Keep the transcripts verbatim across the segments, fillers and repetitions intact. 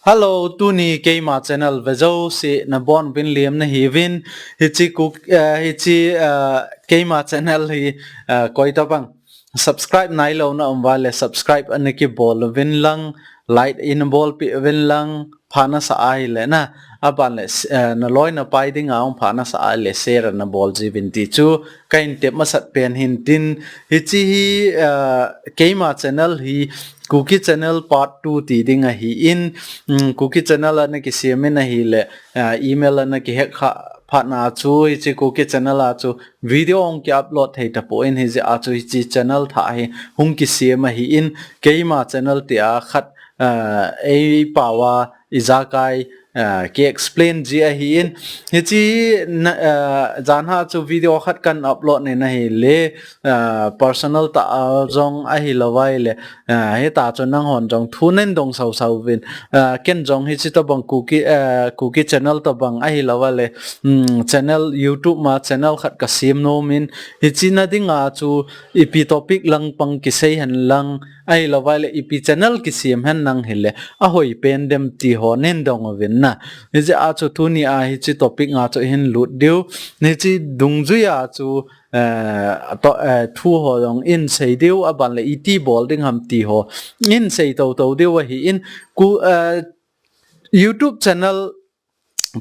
Hello, tuni keima channel vejouse nabonuvin liamna hiuvin, hiche ku, eh, hiche, eh, keima channel hi, eh, koitabang subscribe nailou na um uva le subscribe ana kibol uvin lang, like ana bolpeh uvin lang, pha nasa ahile na, aban le, eh, naloi napai dinga hung pha nasa ahile share ana bol jiuvin ti chu kahin tep masat pen hintin, hiche hi, eh, keima channel hi Kuki channel part two ti ding ahin, um, Kuki channel ana kisem in ahile, eh, email ana kihack kha phat na chu, hiche Kuki channel a chu video hung ki upload thei tapon, hijeh a chu hiche channel thah hi hung kisem ahin, keima channel tia khat, eh, eipao a ijakai, eh, ki explain ji ahin, hiche na, eh, janhi chu video khat kahin upload in ahile, eh, personal tah a jong ahilou vaile, eh, hita chu nanghon jong thu nadong sausau uvin, eh, ken jong hiche tabang Kuki, eh, Kuki channel tabang ahilou vaile, um, channel YouTube ma channel khat kasem nomin, hiche na dinga chu ipi topic lang pang kisei hen lang, ahilou vaile ipi channel kisem hen lang hile ahoi pen dem ti ho nadong uvin na. Hijeh a chu tuni a hiche topic nga chu ihin lut diu, hiche dungjui a chu, eh, to, eh, thu ho jong ihin sei diu, aban le iti bol ding ham ti ho ihin sei toto diu ahin, ku, eh, YouTube channel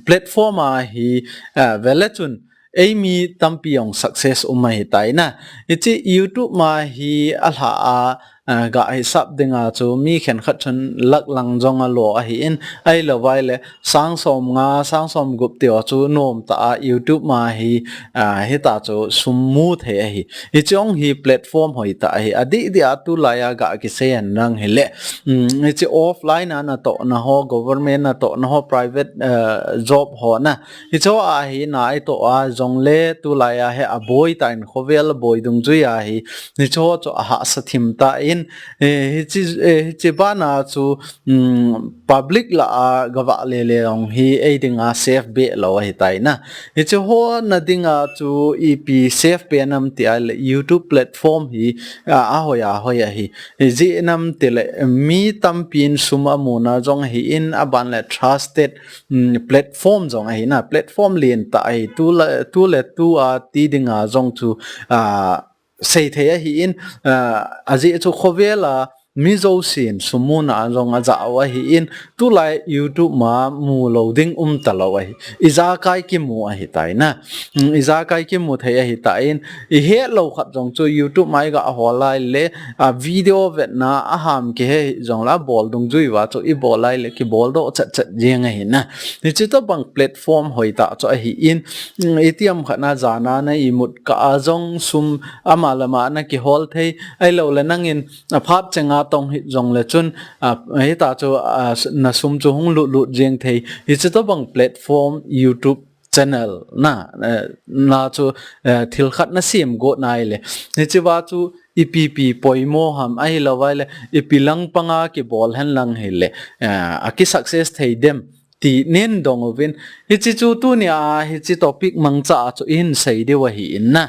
platform a hi, eh, vele chun eimi tampi jong success um ahitai na. Hiche YouTube ma hi alha a, eh, ga hisap dinga chu mi khenkhat chun lakh lang jong alo ahin, ahilou vaile sang som nga, sang som gup ti ho chu nomtah a YouTube ma hi, eh, hita chu sum mu thei ahi. Hiche jong hi platform hoitah ahi. Adih dih a tulai a ga kisei hen lang hile, um, hiche offline a natohna ho, government natohna ho, private, eh, job ho na, hiche ho a hi na itoh a jongle tulai a hi aboi tah in khovel boi dungjui a hi, hiche ho chu ahahsa thim tah in, eh, hiche, eh, hiche bana chu, um, public lah a gavah lele jong hi eidinga safe behlou ahitai na. Hiche ho na dinga chu ipi safe pen ham ti ahile YouTube platform hi, a, ahoi ahoi ahi. Ijeh inem itile mi tampin sum amuna jong ahin, aban le trusted, um, platform jong ahi na, platform lentah ahi, tu le, tu le tu a ti dinga jong chu, ah, sei thei ahin, ah, ajeh chu khovel a mi jousen sum muna a jong ajah u ahin, tulai YouTube ma mulou ding umtalou ahi. Ijakai kimu ahitai na. Um, ijakai kimu thei ahitan, ihetlou khat jong chu YouTube ma iga hol laile, a video vetna aham kihe jongle abol dungjui uva chu ibol laile kibol doh chet chet jeng ahi na. Hiche tabang platform hoitah chu ahin, um, itiham khat na jana na imut kah a jong sum ama le ama na kihol thei, ahilou le nangin aphat chenga tong hih jongle chun, a, hita chu, a, nasum chu hung lut lut jeng thei. Hiche tabang platform YouTube channel na, eh, na chu, eh, thil khat nasem got naile, hiche va chu ipi ipi poimo ham ahilou vaile, ipi lang panga kibol hen lang hile, eh, aki success thei dem ti nadong uvin. Hiche chu tuni a hiche topic mangcha a chu ihin sei diu ahin na.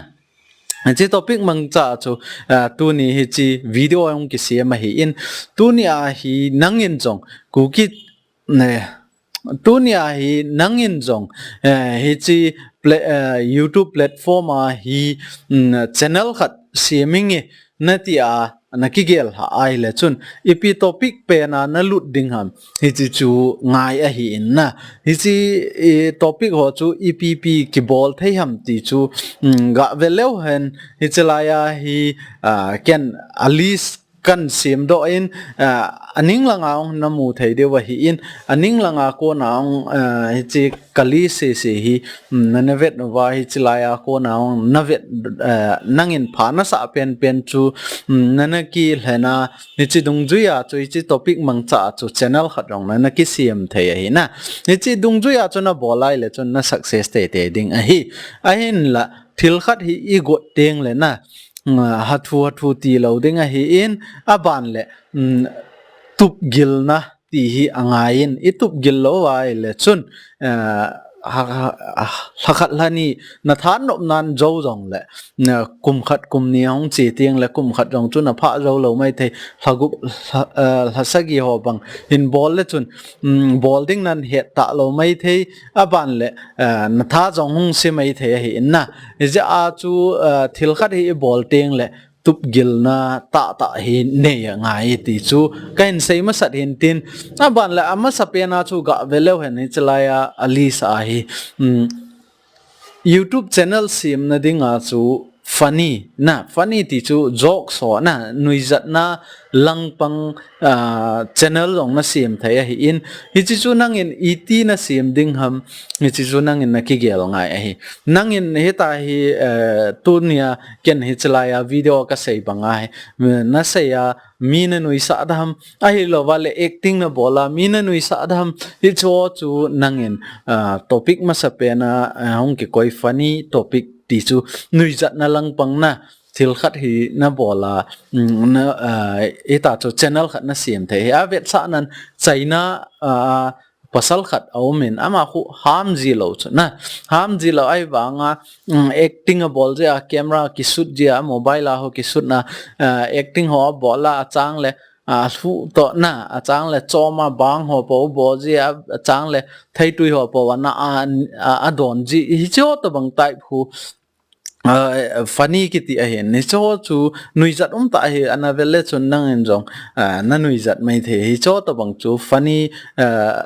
Hiche topic mangcha a chu, eh, tuni hiche video a hung kisem ahin, tuni a hi nangin jong Kuki, ne, tuni a hi nangin jong, eh, hiche pla-, eh, YouTube platform a hi, mm, channel khat sem inge nati a nakigel lhah ahile chun ipi topic pen a nalut ding ham, hiche chu ngai ahin na. Hiche, eh, topic ho chu ipi ipi kibol thei ham ti chu, mm, ga ve leu hen, hiche lai a hi, ah, ken a list kahin sem doh in, ah, aning langa hung namu thei diu ahin, aning langa kona hung, ah, hiche ka list sese hi, um, nana vet uva hiche lai a kona hung na vet, ah, nangin pha nasah penpen chu, um, nana kilhen a, hiche dungjui a chu hiche topic mangcha a chu channel khat jong nana kisem thei ahi na. Hiche dungjui a chu nabol laile chun na success teitei ding ahi. Ahinla thil khat hi igot tengle na, um, hathu hathu tilou ding ahin, aban le, um, tupgilna ti hi angaiyin, itupgil lou ahile chun, eh, ha, ha, ha, lha khat lha ni na than nop nan jou jong le, na kum khat kum ni hung che teng le kum khat jong chu na pha jou lou mai thei, lha gup, lha, eh, lha sagi ho bang hin bol le chun, um, bol ding nan het ta lou mai thei, a ban le, eh, na tha jong hung se mai thei ahi in na. Hijeh a chu, eh, thil khat hi i bol teng le, tupgilna tahtah hi nei angai ti chu ka hin sei masat hin tin, a ban le a masapen a chu ga ve leu hen hiche lai a, a list a hi, um, YouTube channel semna ding a chu funny na, funny ti chu joke so na, nuijatna langpang, ah, channel jong na sem thei ahi in, hiche chu nangin iti na sem ding ham, hiche chu nangin na kigel ngai ahi. Nangin hita hi, eh, tunia ken hiche lai a video ka sei bang a hi, na sei a mi na nuisat da ham, ahilou va le acting na bol a mi na nuisat da ham, hiche ho chu nangin, ah, topic masapen a, ah, hung kikoi funny topic ti chu nuijatna langpang na, thil khat hi na bol a, um, na, ah, hita chu channel khat na sem thei hi. A vetsah nan China, ah, pasal khat a um in ama khu ham ji lou chu na. Ham ji lou ahi vang a, um, acting a bol jeh a, camera kishoot jeh a, mobile a ho kishoot na, ah, acting ho a bol a, a chang le, ah, lhuh toh na, a chang le chom a bang ho po bol jeh a, a chang le theitui ho po a na a, a, a don ji hiche ho tobang type khu, ah, funny kiti ahi, hiche ho chu nuijat um tah ahi, ana vel le chun nangin jong, ah, na nuijat mai thei, hiche ho tobang chu funny, ah,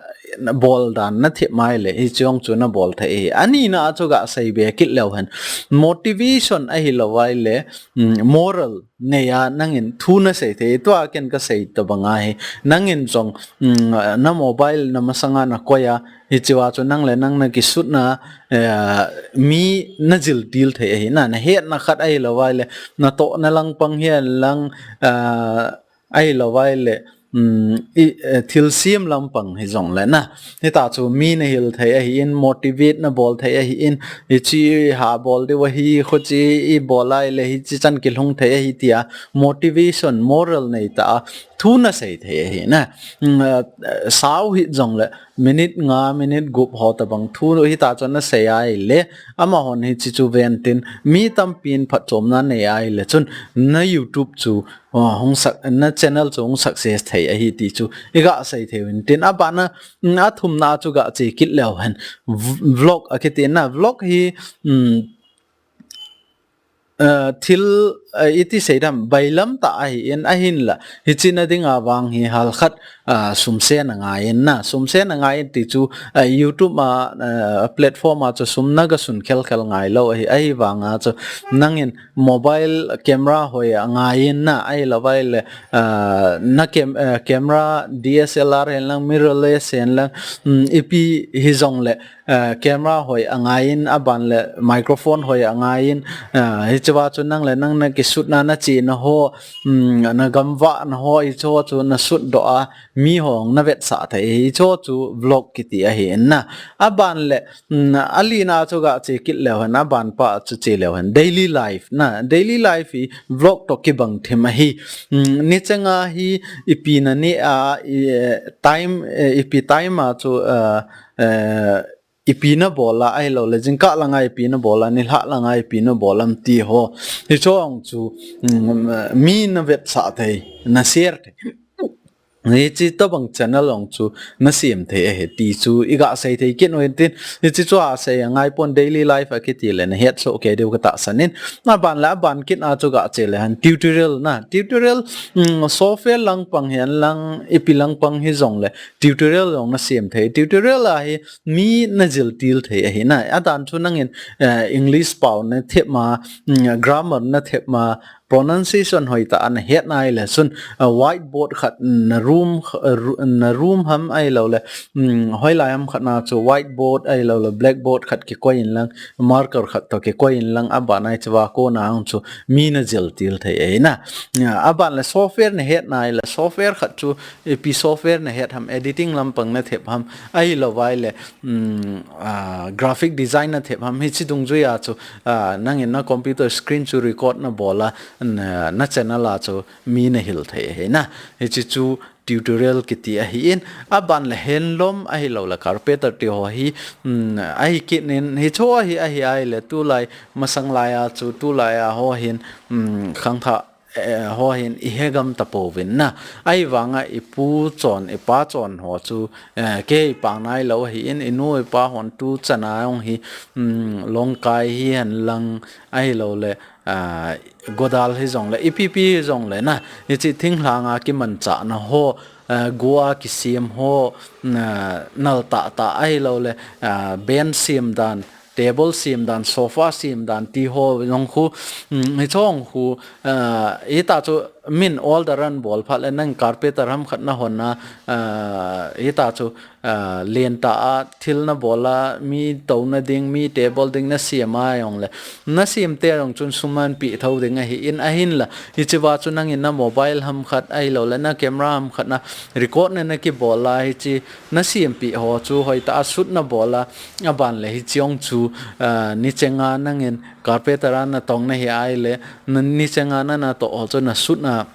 bol dan na thep mai le, hiche jong chu na bol thei ahi. Ani na a chu ga sei be kit leu hen. Motivation ahilou vai le, um, moral nei a nangin thu na sei thei, tua ken ka sei tobang a hi. Nangin jong, um, na mobile na masang a na koi a, hiche va chu nang le nang na kishoot na, eh, mi na jil til thei ahi na, na hetna khat ahilou vai le, na tohna langpang hihen lang, ah, ahilou vai le, um, i, eh, thil sem langpang hi jong le na. Hita chu mi na hil thei ahi in, motivate na bol thei ahi in, hiche ha bol diu ahi, khuche i bol lai le hiche chan kilhung thei ahi tia, motivation, moral nei tah a, thu na sei thei ahi na. Um, eh, sao hi jong le, minute nga, minute gup ho tobang thu hita chu na sei a ahile, amahon hiche chu ven tin, mi tampin phatchomna nei a ahile chun, na YouTube chu, oh, hung sak, na channel chu hung success thei ahi ti chu i ga sei thei u hin tin, a ban a, mm, a thumna chu ga che kit leu hen. V-, vlog a kiti na, vlog hi, mm, eh, thil, eh, iti sei dam, bailam tah ahi in, ahin la, hiche na ding a vang hi hal khat, ah, sum sen angai in na, sum sen angai in ti chu, ah, YouTube a, ah, platform a chu sum na ga sun khel khel ngai lou ahi, ahi vang a chu nangin mobile camera hoi angai in na, ahilou vai le, ah, na cam-, eh, camera D S L R hihen lang, mirrorless hihen lang, um, ipi hi jong le, eh, camera hoi angai in, a ban le microphone hoi angai in, eh, hiche va chu nang le nang na kishoot na, na chena ho, um, na gamvah na ho, hiche ho chu na shoot doh a, mi hon na vetsah thei, hiche ho chu vlog kiti ahi in na. A ban le, um, a lina chu ga che kit leu hen, a ban pa chu che leu hen. Daily life na, daily life hi vlog toh kibang thim ahi. Um, nichang a hi ipi na ne a, i, eh, time, eh, ipi time a chu, eh, eh, ipi na bol a, ahilou le jingkah lang a ipi na bol a, nilhah lang a ipi na bol am ti ho. Hiche ho chu, um, mi na vetsah thei, na share thei. Hiche tobang channel jong chu na sem thei ahi ti chu i ga sei thei kit u hin tin, hiche chu a sei angai pon, daily life a kiti le na het soh kei diu ka tahsan in. A ban le a ban kit a chu ga che le hen, tutorial na, tutorial, um, software langpang hihen lang, ipi langpang hi jong le, tutorial jong na sem thei. Tutorial a hi mi na jil til thei ahi na. A dan chu nangin, eh, English pao na thep ma, mm, grammar na thep ma, pronunciation hoi tah a na het nai le chun, eh, whiteboard khat na room, eh, ru-, na room ham ahilou le, mm, hoilai ham khat na chu whiteboard ahilou le blackboard khat kikoi in lang, marker khat toh kikoi in lang, a ban a hiche va kona hung chu mi na jil til thei ahi na. A ban le software na het nai le, software khat chu ipi software na het ham, editing lampang na thep ham, ahilou vai le, um, ah, graphic design na thep ham, hiche dungjui a chu, ah, nangin na computer screen chu record na bol a, na, na channel a chu mi na hil thei ahi na. Hiche chu tutorial kiti ahi in, aban le handloom ahilou le carpenter ti ho hi, um, ahi kit in, hicho hi ahi ahile tulai masang lai a chu, tulai a ho hin, um, khangthah, eh, ho hin i hegam tapouvin na. Ahivanga i pu chon, i pa chon ho chu, eh, kei pang nailou ahi in, i nu i pa hon tu chana jong hi, um, longkai hihen lang ahilou le, ah, godal hijongle, ipi pi hijongle na, hiche thinglhang a kimanchahna ho, ah, gua kisem ho, na, nal tah tah ahilou le, ah, bench sem dan, table sem dan, sofa sem dan ti ho jong khu, um, hiche jong khu, ah, hita chu min order a nabol phat le nang carpenter ham khat nahon a, ah, hita chu, ah, lentah a thil nabol a, mi touna ding, mi table ding nasem a jongle, nasem te jong chun sum ahin pe thou ding ahi in, ahinla hiche va chu nangin na mobile ham khat ahilou le na camera ham khat na record na nakibol a, hiche nasem pe ho chu hoitah a shoot nabol a, aban le hiche jong chu, ah, nichenga nangin carpenter a natong nahi ahile, na, nichenga na natoh ho chu na shoot na,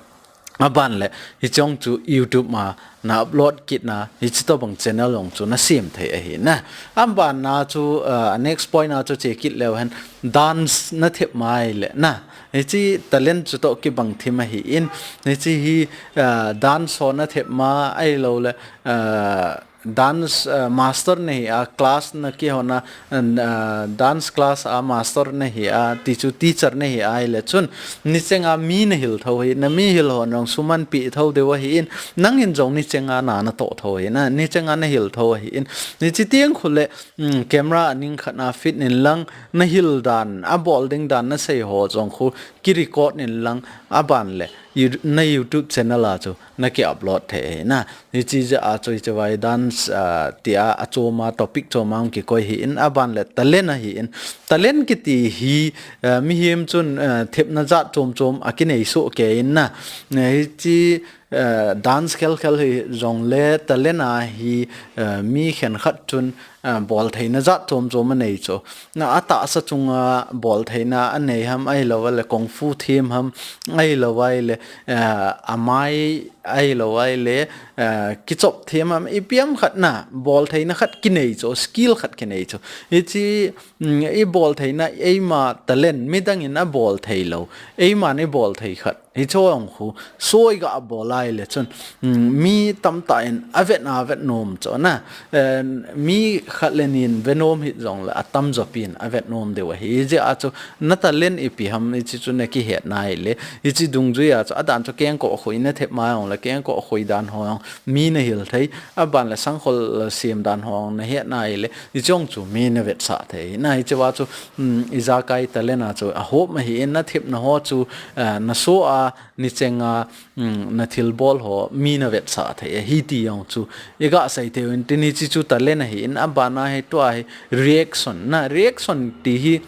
aban le hiche jong chu YouTube ma na upload kit na, hiche tobang channel jong chu nasem thei ahi na. Aban na chu, ah, next point a chu che kit leu hen, dance nathem ahile na, hiche talent chutoh kibang thim ahi in, hiche hi, ah, dance ho nathem a ahilou le, ah, dance, ah, master nahi a, class nakihon a, ah, dance class a master nahi a, ti chu teacher nahi ahile chun, nichenga mi nahil thou ahi, na mi hil hon jong sum ahin pe thou diu ahi in, nangin jong nichenga na natoh thou ahi na, nichenga nahil thou ahi in, hiche teng khu le, um, camera aning khat na fit in lang, nahil dan, abol ding dan nasei ho jong khu kirecord in lang, aban le, you, na YouTube channel a chu naki upload thei ahi na. Hiche jeh a chu hiche vai dance, ah, tia, achom a topic chom a hung kikoi ahi in, aban le talent ahi in. Talent kiti hi, ah, mihem chun, ah, thepna jat chom chom akinei soh kei in na. Eh, hiche, ah, dance khel khel hijongle talent ahi, ah, mi khenkhat chun, ah, boltheina jat chom chom anei chu. Na atahsa chunga boltheina anei ham ahilou le kung fu them ham ahilou le, ah, amai ahilou le, ah, kichop them ham ipi ham khat na boltheina khat kinei chu, skill khat kinei chu. Hiche, um, i boltheina eima talent midang in abol theilou, eiman ibol thei khat. Hiche jong khu, soi ga bol ahile chun, um, mi tamtah in avet na avet nom chu na, eh, mi khat le ni in ve nom hijongle atamjo pi in avet nom diu ahi. Hijeh a chu na talent ipi ham hiche chu nakihet na ahile, hiche dungjui a chu adan chu kengkoh khui nathem a jongle kengkoh khui dan ho jong mi nahil thei, aban le sangkhol sem dan ho jong nahet na ahile, hiche jong chu mi navetsah thei. Na hiche va chu, um, ijakai talent a chu ahop ahi in, nathepna ho chu, ah, naso a, nichenga, um, nathilbol ho mi navetsah thei ahi ti jong chu iga sei thei uvin tin, hiche chu talent ahi in, aban a hi tua hi reaction na, reaction ti hi,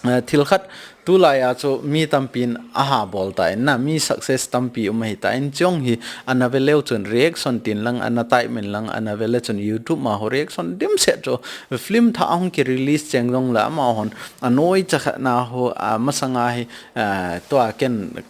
ah, thil khat tulai a chu mi tampi in aha bol tan na, mi success tampi um ahi tan, hiche jong hi ana ve leu chun reaction tin lang, ana type in lang, ana ve le chun YouTube ma ho reaction dimset chu film thah ahung ki release cheng jongle amahon anoi cha khat na ho, ah, masanga hi, ah, tua ken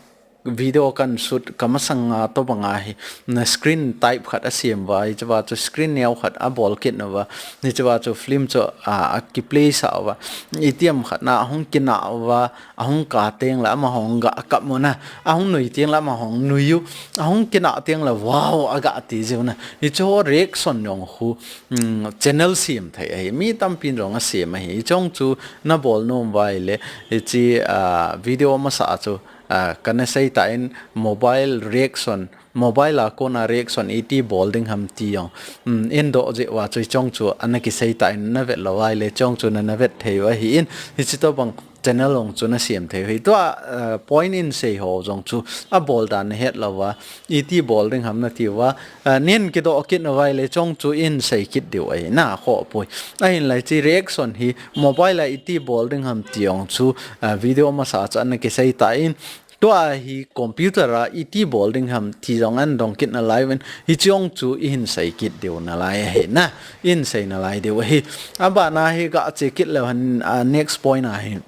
video kan shoot ka masanga tobanga hi, na screen type khat asem uva, hiche va chu screen neo khat abol kit nauva, hiche va chu film chu, ah, akiplay sah uva, itiham khat na ahung kinah uva, ahung kah teng le amahon ga kap mo na, ahung nui teng le amahon nui u, ahung kinah teng le wow aga ti jiu na. Hiche ho reaction jong khu, um, channel sem thei ahi, mi tampi in jong asem ahi. Hiche jong chu nabol nom uva ahile, hiche, ah, video masa a chu, ah, kana sei tan mobile reaction, mobile a kona reaction iti bol ding ham ti jong, um, indoh jeh uva chu hiche jong chu ana kisei tan, navet lou ahile hiche jong chu nana vet thei u ahi in, hiche tobang channel jong chu nasem thei u ahi. Tua, ah, point in sei ho jong chu abol dan nahet louva, iti bol ding ham nati uva, ah, nin kidoh kit nauva ahile hiche jong chu in sei kit diu ahi na, khoh poi. Ahinla hiche reaction hi mobile a iti bol ding ham ti jong chu, ah, video masa chu ana kisei tan, tua hi computer a iti bol ding ham ti jong ana dong kit nalai uvin, hiche jong chu ihin sei kit diu nalai ahi na, ihin sei nalai diu ahi. Aban a hi ga che kit leu hen, ah, next point a hi,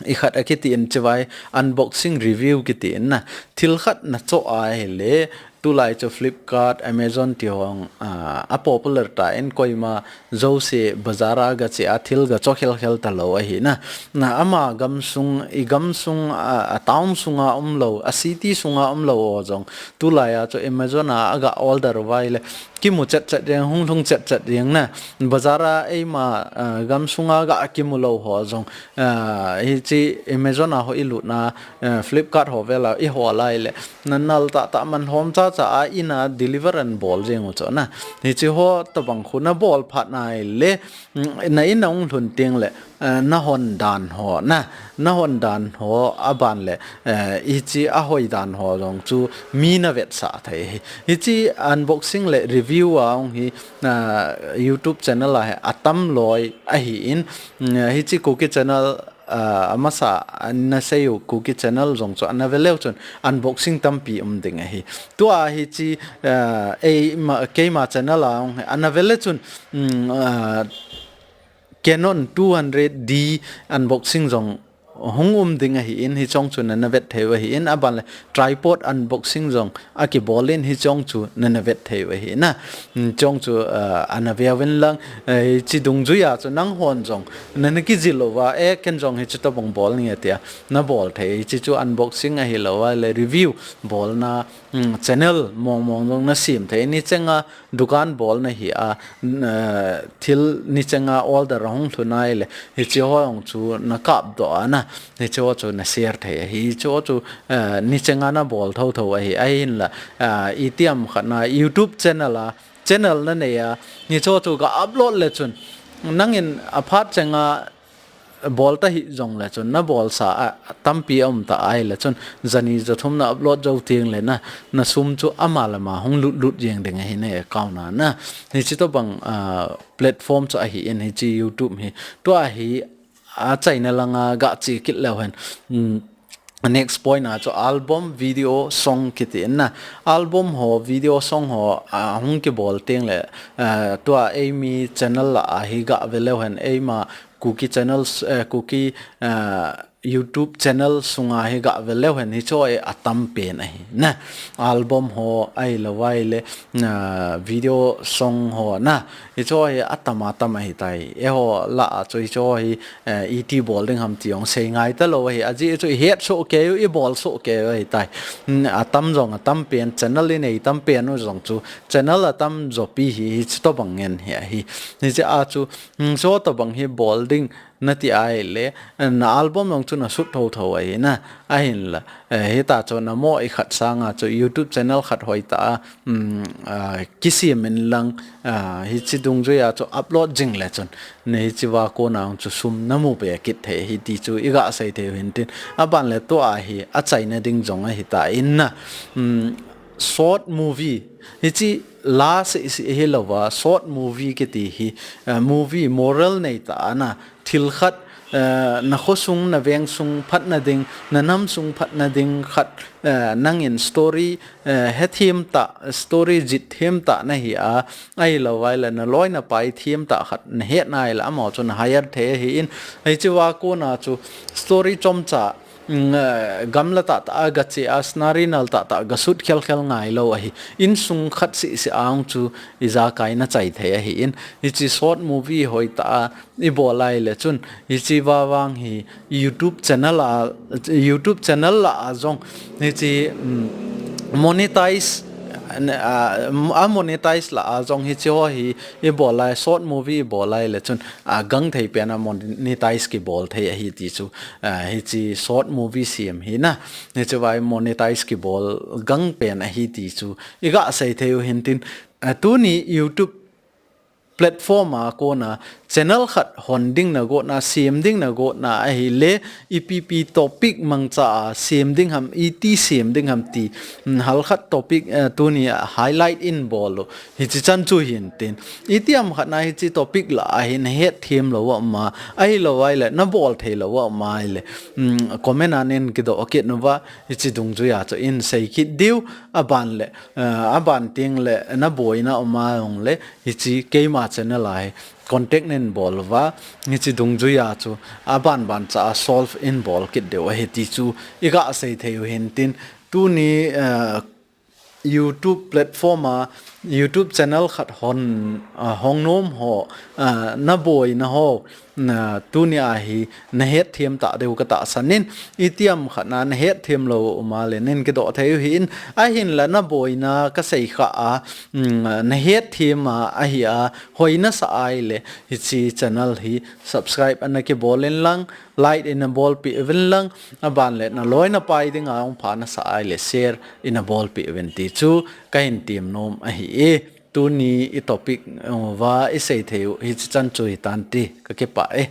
ikhat akiti in hiche vai unboxing review kiti in na, thil khat nachoh ahile, Tulai chu Flipkart, Amazon ti hong, ah, a popular ta in koima jouse bazar a ga che a thil ga cho khel khel ta lo ahi na. Na ama gamsung, i gamsung, ah, a town sunga um lo, a city sunga um lo ho jong. Tulai a chu Amazon a, a ga order vai le. Kimu chet chet jeng, hung lhung chet chet jeng na. Bazar a eima, ah, gamsunga ga kimu lo ho jong. Ah, hichi Amazon a ho i lut na, ah, Flipkart ho vela i ho lai le. Na nal ta ta man hom cha cha a ina deliver an bol jeng u cho na. Hichi ho tabang khu na bol phat nai le, mm, na ina ung lhun ting le, ah, na hon dan ho na. Na hon dan ho a ban le, eh, hichi a hoi dan ho jong chu mi na vet sa thei. Hichi unboxing le review a ung hi, ah, YouTube channel a he a tam loi ahi in, mm, hichi Kuki channel, ah, a masa, ah, na sei u Kuki channel jong chu ana ve leu chun unboxing tampi um ding ahi. Tua hichi, ah, eima, keima channel a ung he ana ve le chun, mm, ah, Canon two hundred D unboxing jong hung um ding ahi in, hichong chu na na vet thei u ahi in, a ban le tripod unboxing jong a kibol in, hichong chu na na vet thei u ahi na. Hmm, chong chu, ah, ana ve uvin lang, eh, chi dungjui a chu nang hon jong na na kijil uva, eh, ken jong hichi tabang bol nge tia na bol thei. Hichi chu unboxing ahi lo a le review bol na, hmm, channel mong mong jong na sem thei. Ni chenga dukan bol na hi a, eh, thil ni chenga order hung lhun nai le, hichi ho jong chu na kap doh a na, hichi ho chu na share thei ahi, hichi ho chu, eh, ni chenga na bol tho tho ahi, ahin la, eh, itiam khat na YouTube channel a, channel na nei a, hichi ho chu ga upload le chun, nangin a phat chenga bol ta hi jong le chun, na bol sa a, a tampi a um ta ai le chun, jani jathum na upload jo ting le na, na sum chu ama le ama hung lut lut jeng ding ahi na account a na. Hichi tabang, ah, platform chu ahi in hichi YouTube hi. Tua hi a chaina langa ga chi kit leu hen. Um, next point a chu album, video, song kiti in na. Album ho, video, song ho, ah, hung kibol ting le, ah, tua eimi channel la ahi ga ve leu hen, eima Kuki channels, eh, Kuki, ah, YouTube channel sunga hi ga ve leu hen hichi ho hi a tam pen ahi na. Album ho ahi lo vai le, ah, video song ho na. Hichi ho hi a tam a tam ahi tai. Eiho la a chu hichi ho hi, eh, iti bol ding ham ti jong sei ngai ta lo ahi. Ajeh chu i het soh kei u, i bol soh kei u ahi tai. Hmm, a tam jong a tam pen, channel i nei tam pen u jong chu, channel a tam jo pi hi, hichi tabang ngen hi ahi. Hichi a chu, hmm, hichi tabang hi bol ding na ti ai le, na album jong chu na sut tho tho ahi na, ahin la, eh, hita chu na mo i khat sanga chu YouTube channel khat hoi ta a, um, ah, kisem in lang, ah, hichi dungjui a chu upload jing le chun, na hichi va kona jong chu sum na mu be kit thei ahi ti chu i ga sei thei u hin tin, a ban le tua hi a chaina ding jong ahi ta in na, um, short movie, hichi la se se hi lo va, short movie kiti hi, ah, movie moral nei ta a na, thil khat, eh, na khosung, na vengsung phatna ding, na namsung phatna ding khat, eh, nangin story, eh, hethem ta, story jit them ta na hi a, ahi lo vai le na loi na pai them ta khat na het nai le amaho chu na hire thei ahi in, hichi va kona chu story chomcha, mm, eh, gamla tah tah a ga che a, scenery nal tah tah ga shoot khel khel ngai lo ahi. Insung khat seh seh a jong chu ijakai na chai thei ahi in, hichi short movie hoi ta a, i bol lai le chun, hichi va vang hi YouTube channel a, YouTube channel la a jong, hichi, um, monetize, a, a monetize la a jong hichi ho hi i bol lai, short movie i bol lai le chun, a gang thei pen a monetize kibol thei ahi ti chu, a, hichi short movie sem hi na, hichi vai monetize kibol gang pen ahi ti chu, i ga sei thei u hin tin, a, tuni YouTube platform a kona channel khat hon ding na gotna, sem ding na gotna ahi le, ipi pi topic mangcha a sem ding ham, iti sem ding ham ti, mm, hal khat topic, eh, tuni a highlight in bol u. Hichi chan chu hin tin. Itiam khat na hichi topic la a hin het them lo a um a, ahi lo vai le, na bol thei lo a um a ai le, mm, comment a nen kidoh kit nu va, hichi dungjui a chu in sei kit diu, a ban le, eh, a ban ting le, na boina um a jong le, hichi keima channel a hi contact nen bol va, hichi dungjui a chu a ban ban cha a solve in bol kit diu ahi ti chu i ga sei thei u hin tin, tuni, eh, YouTube platform a YouTube channel khat hon, ah, hong nom ho, ah, na boina ho, na tuni a hi na het thiam ta deu ka tahsan in, itiam khat na na het thiam lo um a le nen kidoh thei u hi in, ahin la na boina ka sei kha a, mm, na het thiam a ahi a, hoina sa ai le hichi channel hi subscribe ana kibol in lang, like ina bolpeh uvin lang, aban le na loi na pai dinga hung pha na sa ai le share ina bolpeh uvin ti chu ka hin tem nom ahi e. Tuni i topic, uh, va i sei thei u hichi chan chu hi tan ti ka kipah e.